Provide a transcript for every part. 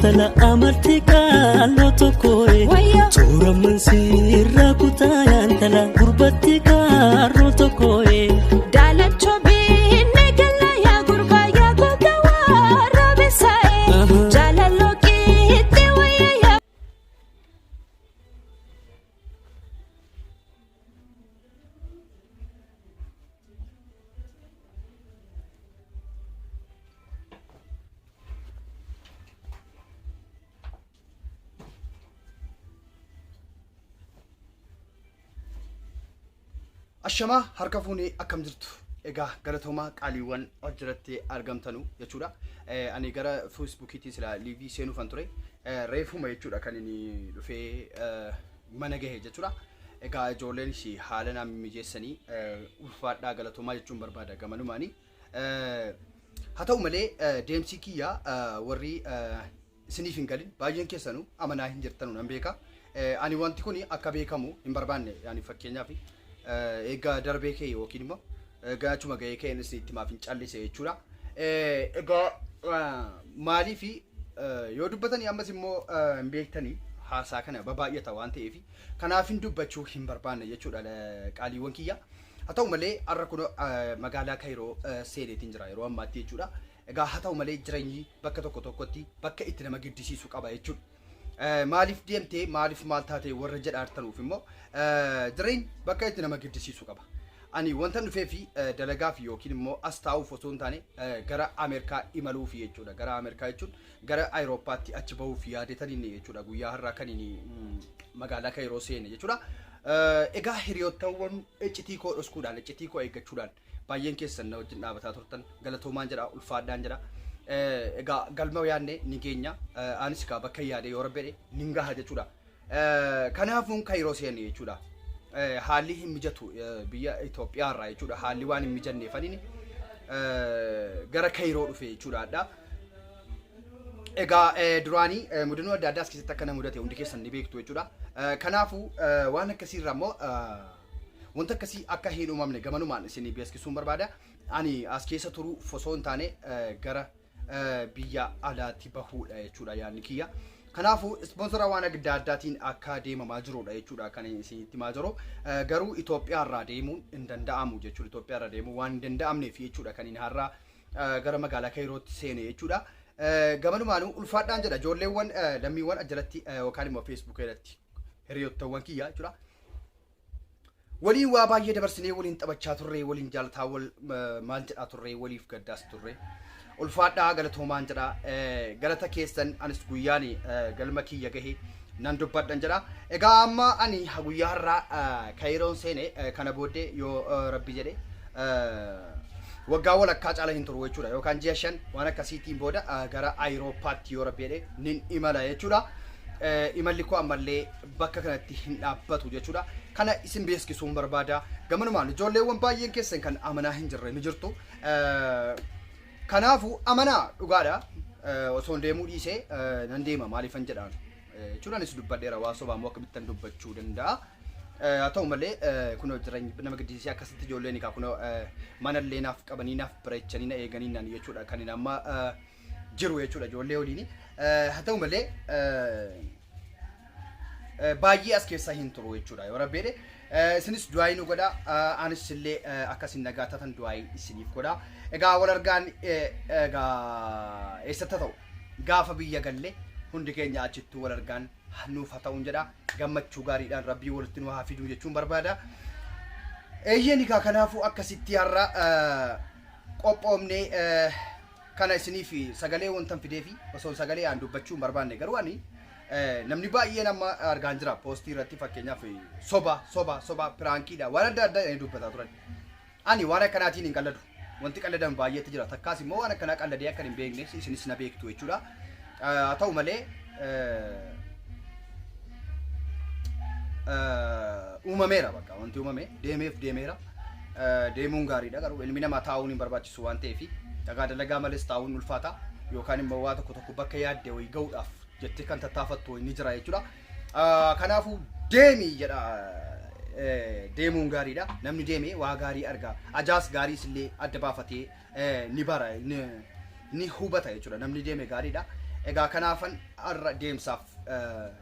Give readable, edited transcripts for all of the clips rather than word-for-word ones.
Yaantala amartii qaaloo tokkoe Tooraman sirra kutaa yaantala gurbatti kaarroo tokkoe. Daalachoo biinne gala yaa gurbaa yaa goga warra bisaa'e. Jaalaloo qiitti wayya yaa. Ashamaa harka fuunee akkam jirtu? Egaa galatoomaa qaaliiwwan achirratti argamtanu jechuudha. Ani gara Feesbuukiitti sila liivii seenuufan ture. Reefuma jechuudha kan inni dhufee mana gahe jechuudha. Egaa ijoolleenis haala naa mijeessanii ulfaadhaa galatoomaa jechuun barbaada gamanumaani. Haa ta'u malee deemsi kiyya warri isiniif hin galin baay'een keessanuu amanaa hin jirtanu nan beeka. Ani wanti kun akka beekamu hin barbaanne yani fakkeenyaaf egaa darbee kee yookiin immoo egaa achuma gahee kee inni itti maaf hin callise jechuudha. Egaa maaliif yoo dubbatanii ammas immoo hin beektanii haasaa kana babaay'ata waan ta'eef kanaaf hin dubbachuu hin barbaanne jechuudha qaaliiwwan kiyya. Haa ta'u malee har'a kun magaalaa Kaayiroo seeneetiin jira yeroo ammaatti jechuudha. Egaa haa ta'u malee jireenyi bakka tokko tokkotti bakka itti nama giddisiisu qaba jechuudha. Maaliif deemtee maaliif maal taatee warra jedhaartanuuf immoo jireenyi bakka itti nama giddisiisu qaba. Ani wanta dhufee fi dalagaaf yookiin immoo as taa'uuf osoo hin taane gara Ameerikaa imaluuf jechuudha. Gara Ameerikaa jechuun gara Awurooppaatti achi bahuuf yaadetaniin jechuudha. Guyyaa har'aa kan inni magaalaa Kaayiroo seene jechuudha. Egaa hiriyootawwan iccitii koo dhoskuudhaan iccitii koo eeggachuudhaan baay'een keessan na wajjin dhaabataa turtan galatoomaan jedha ulfaadhaan jedha. Egaa galma yaadne ni geenya. Anis egaa bakka yaade yoo rabbi jedhe nin gaha jechuudha. Kanaafuun Kaayiroo seene jechuudha. Haalli hin mijatu biyya Itoophiyaa irraa jechuudha. Haalli waan hin mijanneef ani gara Kaayiroo dhufe jechuudha. Egaa duraanii mudannoo adda addaa as keessatti akka na mudate hundi keessan ni beektu jechuudha. Kanaafuu waan akkasii irraa immoo wanta akkasii akka hin uumamne gamanumaan isin beeksisuun barbaada. Ani as keessa turuu osoo hin taane gara biyya alaatti bahuudha jechuudha yaadni kiyya. Kanaafuu ispoonsora waan adda addaatiin akka deemamaa jirudha jechuudha kan isinitti himaa jiru. Garuu Itoophiyaa irraa deemuun hin danda'amu jechuudha. Itoophiyaa irraa deemuun waan hin danda'amneef jechuudha kan inni har'a gara magaalaa Kaayirootti seene jechuudha. Gamanumaanuu ulfaadhaan jedha ijoolleewwan lammiiwwan ajalatti yookaan immoo feesbuuk irratti hiriyootawwan kiyya jechuudha. Waliin waa baay'ee dabarsinee waliin taphachaa turre, waliin jaalataa wal maal jedhaa turre, waliif gaddaas turre. Ulfaadhaa galatoomaan jedha. Galata keessan anis guyyaan galma kiyya gahe nan dubbadhan jedha. Egaa amma ani guyyaa har'aa Kaayiroon seene kana booddee yoo rabbi jedhe waggaa walakkaa caala hin turu jechuudha. Yookaan ji'a 5 waan akkasiitiin booda gara Ayiroopaatti yoo rabbi jedhe nin imala jechuudha. Imalli koo ammallee bakka kanatti hin dhaabbatu jechuudha. Kana isin beeksisuun barbaada. Gamanumaan ijoolleewwan baay'een keessan kan amanaa hin jirre ni jirtu. Kanaafuu amanaa dhugaadha. Osoo hin deemuu dhiisee nan deema maaliifan jedhaan. Jechuun anis dubbadheera waan sobaa immoo akkamittan dubbachuu danda'a. Haa ta'u malee kunoo jireenya nama gaddisiisee akkasitti ijoolleen egaa kunoo manallee naaf qabanii naaf bareechanii na eeganii naan jechuudha kan inni amma jiru jechuudha ijoollee waliin. Haa ta'u malee baay'ee as keessa hin turu jechuudha yoo rabbi jedhe. Isinis du'aayii nu godha anis illee akka isin nagaa taatan du'aayii isiniif godha. Egaa wal argaan egaa eessatti haa ta'u gaafa biyya galle hundi keenya achittuu wal argaan nuuf haa ta'uun jedha. Gammachuu gaariidhaan rabbii walitti nu haa fiduu jechuun barbaada. Eeyyeen egaa kanaafuu akkasitti har'a qophoomnee kana isiniif sagalee wantan fideefi osoo sagalee aan dubbachuu hin barbaanne garuu ani namni baay'een amma argaan jira poostii irratti fakkeenyaaf soba soba soba piraankiidha waan adda addaa jedhanii dubbataa turan. Ani waan akkanaatiin hin qalladu. Wanti qalladan baay'eetu jira. Takkaas immoo waan akkanaa qalladee akka hin beekne isinis na beektu jechuudha. Haa ta'u malee uumameera bakka wanti uumame deemeef deemeera. Deemuun gaariidha garuu ilmi namaa taa'uun hin barbaachisu waan ta'eef dhagaa dalagaa malees taa'uun ulfaata yookaan immoo waa tokko tokko bakka yaadde wayii ga'uudhaaf jettee kan tattaafattu wayii ni jira jechuudha. Kanaafuu deemi jedha deemuun gaariidha. Namni deeme waa gaarii arga. Ajaas gaariis illee adda baafatee ni bara ni hubata jechuudha. Namni deeme gaariidha. Egaa kanaafan har'a deemsaaf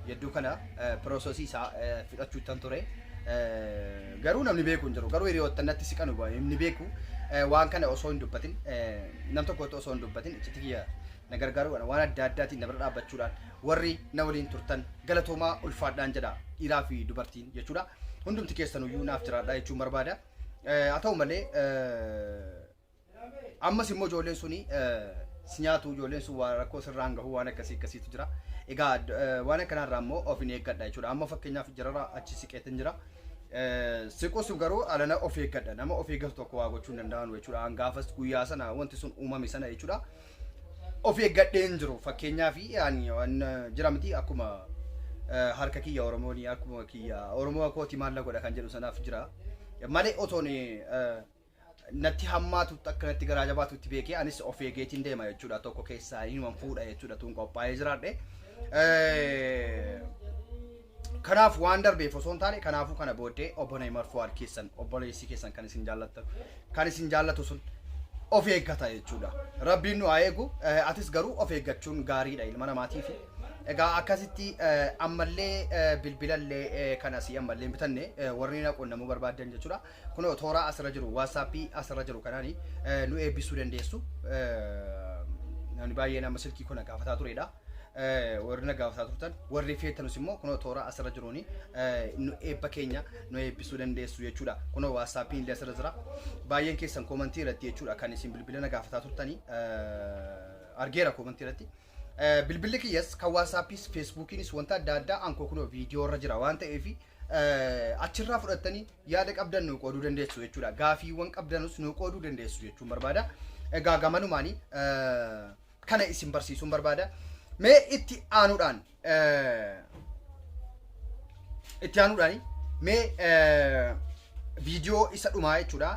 yedduu kana piroosesii isaa fixachuuttan ture. Garuu namni beeku hin jiru. Garuu hiriyoottan natti siqanu inni beeku waan kana osoo hin dubbatin nam tokkotti osoo hin dubbatin iccitii kiyya na gargaaruudhaan waan adda addaatiin na bira dhaabbachuudhaan warri na waliin turtan galatoomaa ulfaadhaan jedha dhiiraa fi dubartiin jechuudha. Hundumti keessanuyyuu naaf jiraadhaa jechuun barbaada. Haa ta'u malee ammas immoo ijoolleen suni si nyaatu ijoolleen sun waan rakkoo sirraan gahu waan akkasii akkasiitu jira. Egaa waan akkanaarraa immoo of hin eeggadha jechuudha. Amma fakkeenyaaf jararraa achi siqeetin jira. Siqus garuu alana of eeggadha. Nama of eeggatu tokko waa gochuu hin danda'an jechuudha. Hangaafas guyyaa sana wanti sun uumame sana jechuudha. Of eeggadhee hin jiru. Fakkeenyaaf ani waan jira miti akkuma harka kiyya Oromoon akkuma kiyya Oromoo kooti maal na godha kan jedhu sanaaf jira. Malee otoon natti hammaatutti akka natti garaa jabaatutti beekee anis of eegeetiin deema jechuudha. Tokko keessaa inuman fuudha jechuudha. Tun qophaa'ee jiraadhe. Kanaaf waan darbeef osoo hin taane kanaafuu kana booddee obbo Neymar Fuwaad keessan obboleessi keessan kan isin jaallattan kan isin jaallatu sun of eeggata jechuudha. Rabbiin nu haa eegu. Atis garuu of eeggachuun gaariidha ilma namaatiif. Egaa akkasitti ammallee bilbilallee kan asii ammallee hin bitanne warri na qunnamuu barbaaddan jechuudha. Kunoo toora asirra jiru waatsaappii asirra jiru kanaan nu eebbisuu dandeessu. Namni baay'een amma silkii kun na gaafataa turedha. Warri na gaafataa turtan warri feetanus immoo kunoo toora asirra jiruun nu eebba keenya nu eebbisuu dandeessu jechuudha. Kunoo waatsaappii illee asirra jira. Baay'een keessan koomantii irratti jechuudha kan isin bilbila na gaafataa turtanii argeera koomantii irratti. Bilbilli kiyyas kan waatsaappis feesbuukiinis wanta adda addaa ankoo kunoo viidiyoo irra jira waan ta'eef achirraa fudhattanii yaada qabdan nu qooduu dandeessu jechuudha. Gaafiiwwan qabdanus nu qooduu dandeessu jechuun barbaada. Egaa gamanumaanii kana isin barsiisuun barbaada. Mee itti aanuudhaan itti aanuudhaan mee viidiyoo isa dhumaa jechuudha.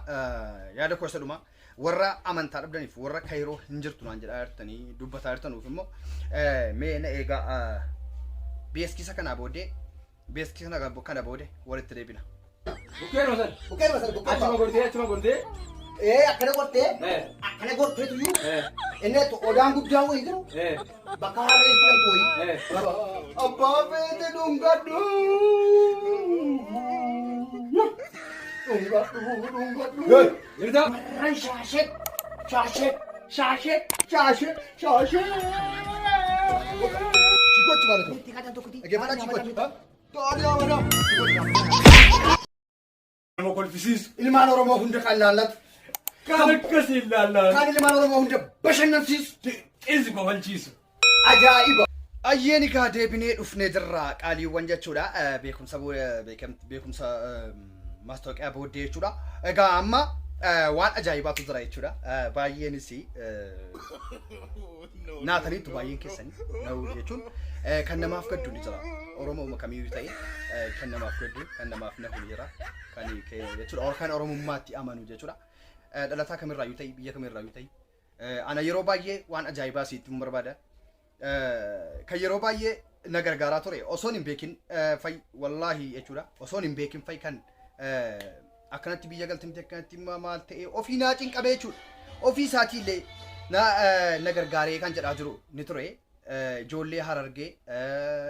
Yaada koo isa dhumaa warra amantaa dhabdaniif warra kayiroo hin jirtu naan jedhaa jirtanii dubbataa jirtanuuf immoo mee na eegaa beeksisa kanaa booddee beeksisa kana booddee walitti deebina. Bukkeen masan. Bukkeen masan bukkeen Achuma gortee achuma gortee. Ee akkana gortee akkana gorteetu iyyuu inni odaan guddaan wayii jiru bakka harree itti galtu wayii. Abbaa feete dhungadhu. Dhungadhu dhungadhu. Jirta. Warran shaashee shaashee shaashee shaashee shaashee. Chikochi ማለት ነው። Dhaggeeffadhaa chikochi. Nama kolfisiisu. Ilmaan Oromoo hunda kan laallatu. Kan akkasii ilaallatu. Kan ilmaan Oromoo hunda bashannansiisu. Xiqqeessi kofalchiisu. Ajaa'iba! Ayyeeni kaa deebinee dhufnee jirra qaaliiwwan jechuudha. Beekumsa beekumsa maastooqiyaa booddee jechuudha. Egaa amma waan ajaa'ibaatu jira jechuudha. Baay'eenis naataniitu baay'een keessanii na'uu jechuun kan namaaf gaddu ni jira. Oromoo kamiyyuu ta'e kan namaaf gaddu kan namaaf nahu ni jira. Kan jechuudha kan Oromummaatti amanu jechuudha. Dhalataa kamirraayyuu ta'e biyya kamirraayyuu ta'e ana yeroo baay'ee waan ajaa'ibaa sitti hin barbaada. Kan yeroo baay'ee na gargaaraa ture osoon hin beekin fay wallaahi jechuudha osoon hin beekin fay kan akkanatti biyya galte miti akkanatti maal ta'e ofii naa cinqabee jechuudha. Ofii isaatii illee na gargaaree kan jedhaa jiru ni ture. Ijoollee Harargee,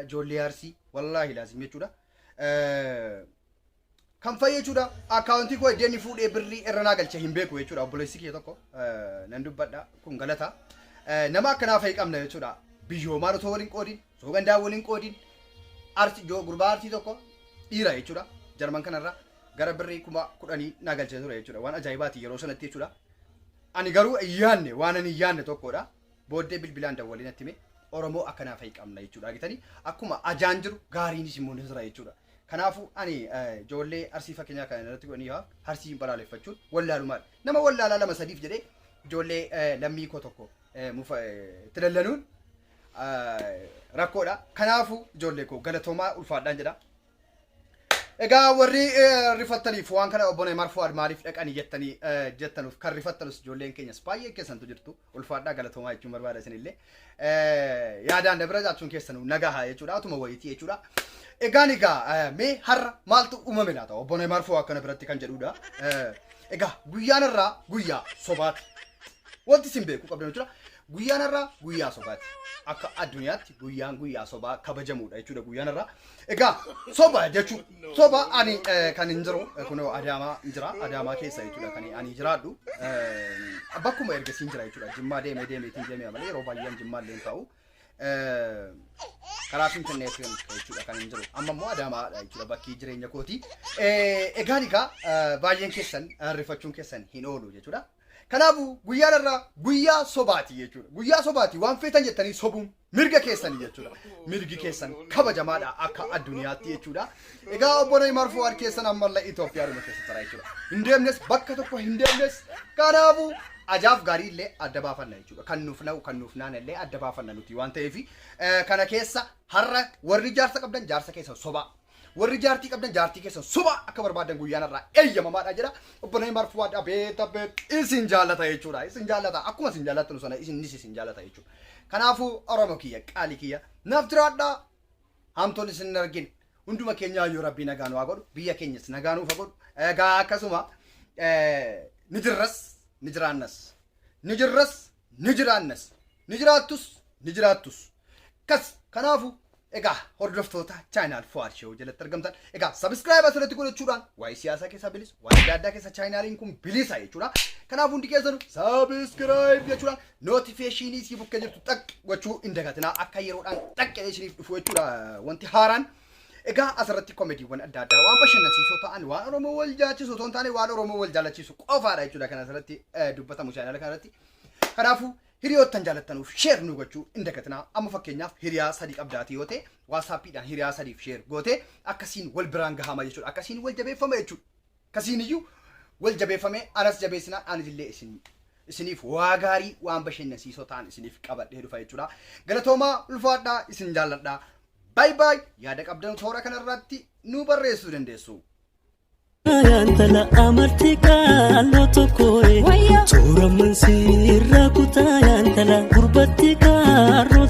ijoollee Arsii wallaahi laazim jechuudha. Kan fa'i jechuudha akkaawuntii koo iddoo inni fuudhee birrii irra naa galche hin beeku jechuudha obboleessi kiyya tokko nan dubbadha kun galata. Nama akkanaa fa'i qabna jechuudha. Biyyoomaan osoo waliin qoodin, osoo gandaa waliin qoodin, arsi gurbaa arsii tokko dhiira jechuudha. Jarman kanarra gara birrii 10,000 naa galchee ture jechuudha. Waan ajaa'ibaati yeroo sanatti jechuudha. Ani garuu hin yaadne waan ani hin yaadne tokkodha. Booddee bilbilaan dawwalee natti hime Oromoo akkanaa fa'i qabna jechuudha. Argitanii akkuma ajaan jiru gaariinis immoo ni jira jechuudha. Kanaafuu ani ijoollee arsii fakkeenyaa kana irratti godhanii haa arsii hin balaaleffachuun wallaalumaadha. Nama wallaalaa lama sadiif jedhee ijoollee lammii koo tokko mufa itti dallanuun rakkoodha. Kanaafuu ijoollee koo galatoomaa ulfaadhaan jedha. Egaa warri rifattaniif waan kana obbo Neymar Fuwaad maaliif dhaqanii jettanii jettanuuf kan rifattanus ijoolleen keenyas baay'ee keessantu jirtu ulfaadhaa galatoomaa jechuun barbaada isinillee. Yaadaan na bira jiraachuun keessanuu nagaha jechuudha atuma wayitii jechuudha. Egaan egaa mee har'a maaltu uumame laata obbo Neymar Fuwaad kana biratti kan jedhudha. Egaa guyyaan irraa guyyaa sobaati. Wanti isin beekuu qabdan jechuudha. Guyyaan har'aa guyyaa sobaati. Akka addunyaatti guyyaan guyyaa sobaa kabajamuudha jechuudha guyyaan har'aa. Egaa soba jechuun soba ani kan hin jiru kunoo Adaamaa jira. Adaamaa keessa jechuudha kan ani jiraadhu. Bakkuma ergasiin jira jechuudha. Jimmaa deemee deemeetiin deemee malee yeroo baay'een Jimmaa illee hin ta'u. Karaa Finfinneetiin jechuudha kan hin jiru. Amma immoo Adaamaadha jechuudha bakki jireenya kooti. Egaan egaa baay'een keessan rifachuun keessan hin oolu jechuudha. Kanaafuu guyyaan irraa guyyaa sobaati jechuudha. Guyyaa sobaati, waan feetan jettanii sobuun mirga keessanii jechuudha. Mirgi keessan kabajamaadha akka addunyaatti jechuudha. Egaa obbo Neymar Fuwaad keessan ammallee Itoophiyaadhuma keessa jira jechuudha. Hin deemnes, bakka tokko hin deemnes. Kanaafuu ajaaf gaarii illee adda baafanna jechuudha. Kan nuuf na'u kan nuuf naan illee adda baafanna nuti waan ta'eef, kana keessa har'a warri jaarsa qabdan jaarsa keessan sobaa. Warri jaartii qabdan jaartii keessan sobaa akka barbaadan guyyaan irraa eeyyamamaadha jedha. Obbo Neymar Fuwaad abeet abeet isin jaallata jechuudha. Isin jaallata, akkuma isin jaallattu sana isinis isin jaallata jechuudha. Kanaafuu Oromoo kiyya, qaalii kiyya, naaf jiraadhaa. Hamtuun isin hin argin. Hunduma keenyaa yoo Rabbii nagaa nu haa godhu, biyya keenyas nagaa nuuf haa godhu. Egaa akkasuma ni jirras ni jiraannas, ni jirras ni jiraannas, ni jiraattus ni jiraattus. Kas kanaafu egaa hordoftoota channel Fuwaad Show jalatti argamtan, egaa subscribe asirratti godhachuudhaan waa'ee siyaasaa keessaa bilisa, waan adda addaa keessa chaanaaliin kun bilisa jechuudha. Kanaaf hundi keessanu subscribe jechuudhaan notificationii sii bukkee jirtu xaq gochuu hin dagatinaa, akka yeroodhaan xaqqee isiniif dhufu jechuudha wanti haaraan. Egaa asirratti komediiwwan adda addaa waan bashannansiisoo ta'an, waan Oromoo wal jaalchisu otoo hin taane waan Oromoo wal jaalachiisu qofaadha jechuudha kan asirratti dubbatamu chaanaala kanarratti. Kanaafuu hiriyoottan jaalattanuuf share nu gochuu hin dagatinaa. Amma fakkeenyaaf hiriyaa sadii qabdaatii yoo ta'e, WhatsAppiidhaan hiriyaa sadiif share goote akkasiin wal biraan gahama jechuudha. Akkasiin wal jabeeffama jechuudha. Akkasiin iyyuu wal jabeeffamee anas jabeessinaa, anis illee isin isiniif waa gaarii waan bashannansiisoo ta'an isiniif qabadhee dhufa jechuudha. Galatoomaa, ulfaadhaa, isin jaalladhaa. Bye bye. Yaada qabdan toora kanarratti nu barreessuu dandeessu. Yaantala amartii qaaloo tokkoe. Wayyo. Tooraman sirra kutaa yaantala gurbatti kaarroo.